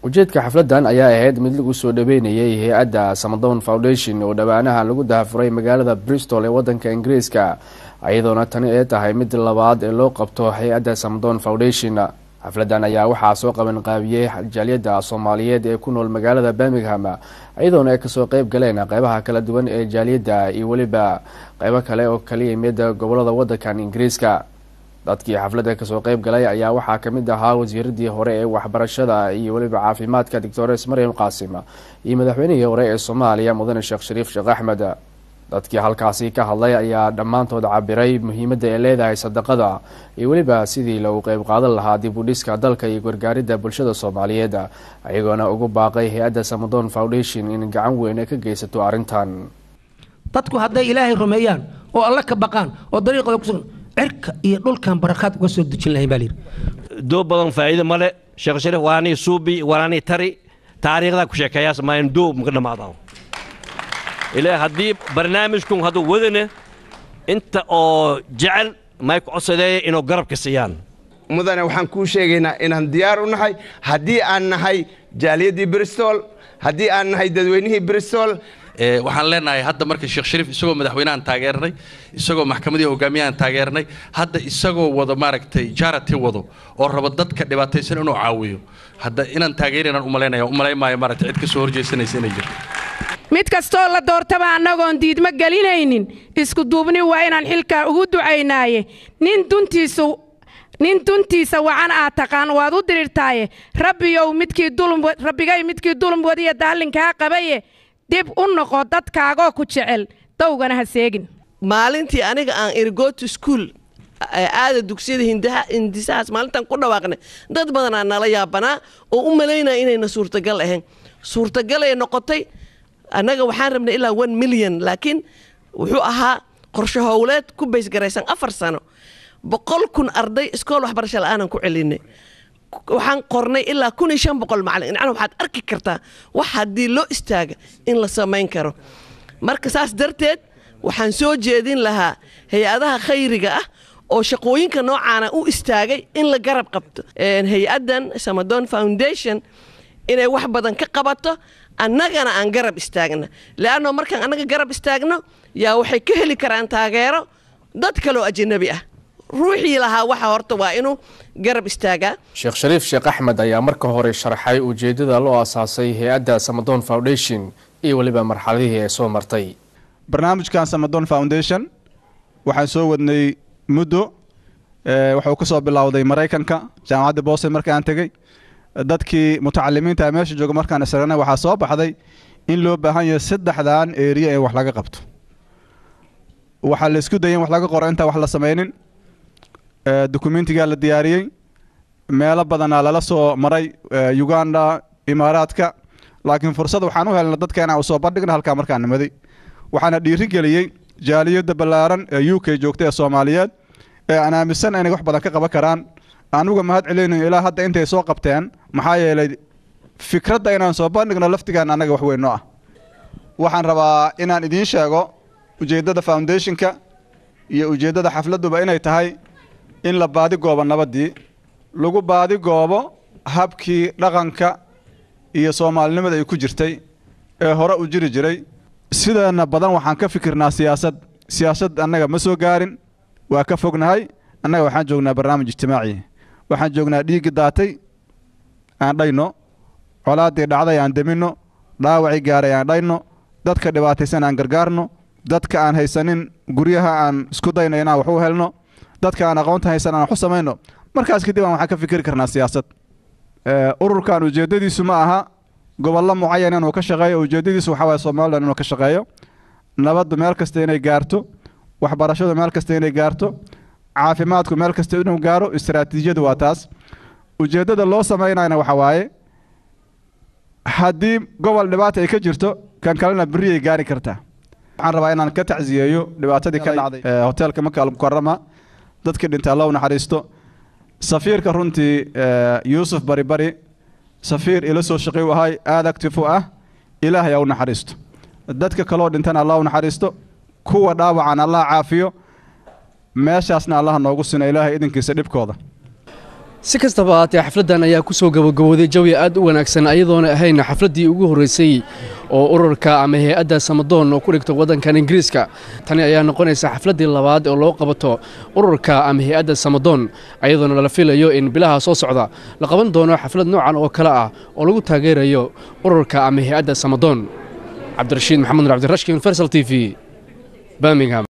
Ujeedka xafladan ayaa ahayd mid lagu soo dhaweynayay hay-adda Samadoon Foundation oo dhowaanaha lagu dahafuray magaalada Bristol ee wadanka Ingiriiska, iyadoona tani ay tahay mid labaad ee loo qabto hay-adda Samadoon Foundation. Xafladan ayaa waxaa soo qaban qaabiyey jaaliyadda Soomaaliyeed ee ku nool magaalada Birmingham, iyadoona ay kasoo qeyb galeen qeybaha kala duwan ee jaaliyadda iyo weliba qeybo kale oo kala yimid gobolada wadankan Ingiriiska. Dadkii xafladda kasoo qeyb galay ayaa waxaa kamid ahaa wasiiradii hore ee waxbarashada iyo weliba caafimaadka, Doctores Maryam Qaasim, iyo madaxweynihii hore ee Soomaaliya, Mudane Sheekh Shariif Sheekh Axmed. Dadkii halkaasi ka hadlay ayaa dhammaantood cabiray muhiimadda ay leedahay sadaqada iyo weliba sidii loogu qeyb qaadan lahaa dib u dhiska dalka iyo gargaaridda bulshada Soomaaliyeed, ayagoona ugu baaqay hay-adda Samadoon Foundation in gacan weyn ay ka geysato arrintan. Dadku hadday Ilaahay rumeeyaan oo Alle ka baqaan oo dariiqooda kusugan, cirka iyo dhulkan barakaad uga soo dejin lahayn, baa layidhi. Doob badan faa'iido male. Sheekh Shariif walaanii suubi walaanii tari taariikhdaa ku sheekeeyaas maayan doob maka dhamaadaan ilaa haddii barnaamijkun hadduu wadane inta oo jecel may ku codsadeeya inuu garabka siiyaan. Mudane, waxaan kuu sheegaynaa inaan diyaar u nahay, haddii aan nahay jaaliyaddii Bristol, haddii aan nahay dadweynihii Bristol. Waxaan leenahay hadda marka Sheekh Shariif isagoo madaxweynahan taageernay, isagoo maxkamadii hogaamiyahan taageernay, hadda isagoo wado maaragtay charity wado oo rabo dadka dhibaataysan inuu caawiyo, hadda inaan taageerinaan umalaynaya, umalayn maayo maaragtay cid ka soo horjeesanaysa inay jirto. Mid kastoo la doortaba annagoon diidmo gelinaynin, isku duubni waa inaan xilkaa ugu ducaynaaye. Nin duntiisu nin duntiisa wacan aad taqaan waad u dirirtaaye. Rabbiyow, midkii dulum, Rabbigay, midkii dulum wadiya daallinkaa qabaye, dib u noqo dadkaagoo ku jecel, dawgana ha seegin. Maalintii aniga aan iri "go to school", aada dugsiyada hindaha, hindisahaas maalintaan ku dhawaaqnay, dad badanaa nala yaabanaa oo u malaynaya inayna suurtagal ahayn. Suurtagalay noqotay. Annaga waxaan rabnay ilaa 1 milyan, laakiin wuxuu ahaa qorshe howleed ku baysgaraysan 4 sano. 100,000 arday iskool waxbarasho la-aanan ku celinay. Waxaan qornay ilaa 1500 macalin. Macnaha waxaad arki kartaa wax haddii loo istaaga in la samayn karo. Marka saas darteed waxaan soo jeedin lahaa hay-adaha khayriga ah oo shaqooyinka noocaana u istaagay in la garab qabto hay-addan Samadoon Foundation inay wax badan ka qabato, annagana aan garab istaagna, leanno markaan annaga garab istaagno yaa waxay ka heli karaan taageero dad kaloo ajanabi ah. Ruuxii lahaa waxa horta waa inuu garab istaagaa. Sheekh Shariif Sheekh Axmed ayaa marka hore sharxay ujeedada loo asaasay hay-adda Samadoon Foundation iyo weliba marxaladihii ay soo martay. Barnaamijkan Samadoon Foundation waxaan soo wadnay muddo. Wuxuu ka soo bilowday Maraykanka, jaamacadda Boston. Markaan tegey, dadkii mutacalimiinta meesha jooga markaan isragnay, waxaa soo baxday in loo baahan yahay saddexdan area ee wax laga qabto. Waxaa la isku dayay in wax laga qoro intaan wax la samaynin. Dukumentigaa la diyaariyey, meelo badanaa lala soo maray, Uganda, Imaaraadka, laakiin fursad waxaan u helnay dadka inaan usoo bandhigna halkaa markaan nimaday. Waxaana dhiirigeliyey jaaliyadda ballaaran ee UK joogta ee Soomaaliyeed ee aan aaminsan inay wax badan ka qaban karaan. Anuga mahad celinayo ilaa hadda intay soo qabteen, maxaa yeelay fikradda inaan soo bandhigno laftigaan annaga wax weyn noo ah. Waxaan rabaa inaan idiin sheego ujeeddada foundationka iyo ujeeddada xafladduba inay tahay in la baadi goobo nabaddii, lagu baadi goobo habkii dhaqanka iyo soomaalinimada ay ku jirtay ee hore u jiri jiray. Sideena badan waxaan ka fikirnaa siyaasad. Siyaasad annaga ma soo gaarin, waa ka fognahay. Annaga waxaan joognaa barnaamij ijtimaaci. Waxaan joognaa dhiiggi daatay aan dhayno, colaaddii dhacday aan deminno, dhaawacii gaaray aan dhayno, dadka dhibaataysan aan gargaarno, dadka aan haysanin guryaha aan isku dayno inaan wax u helno, dadka aan aqoonta haysan aan wax u samayno. Markaas kadib aan waxaan ka fikiri karnaa siyaasad. Ururkan ujeeddadiisu ma aha gobollo mucayan inuu ka shaqeeyo. Ujeeddadiisu waxaa waye Somaliland inuu ka shaqeeyo, nabaddu meel kasta inay gaarto, waxbarashadu meel kasta inay gaarto, caafimaadku meel kasta inuu gaaro. Istaraatiijiyadu waa taas. Ujeeddada loo samaynayna waxa waaye haddii gobol dhibaata ay ka jirto, kan kalena berri ay gaari kartaa. Waxaan rabaa inaan ka tacsiyeeyo dhibaatadii ka dhacday hoteelka Maka Almukarama. Dadkii dhintay Allah u naxariisto. Safiirka runtii Yuusuf Bari Bari, safiir ila soo shaqey u ahay, aada active u ah, Ilaahay ha u naxariisto. Dadka kaloo dhintana Allah u naxariisto, kuwa dhaawacan Allah caafiyo, meeshaasna Allah noogu sino, Ilaahay idinkiisa dhibkooda. Si kastaba ahaatee, xafladdan ayaa ku soo gabagabooday jawi aad u wanaagsan, ayadoona ahayn xafladdii ugu horreysay oo ururka ama hay-adda Samadoon oo ku dhigto waddankan Ingiriiska. Tani ayaa noqonaysa xafladdii labaad oo loo qabato ururka ama hay-adda Samadoon, ayadoona lala filayo in bilaha soo socda la qaban doono xaflad noocan oo kale ah oo lagu taageerayo ururka ama hay-adda Samadoon. Cabdirashiid Maxamed Nur Cabdirashki, Universal TV, Birmingham.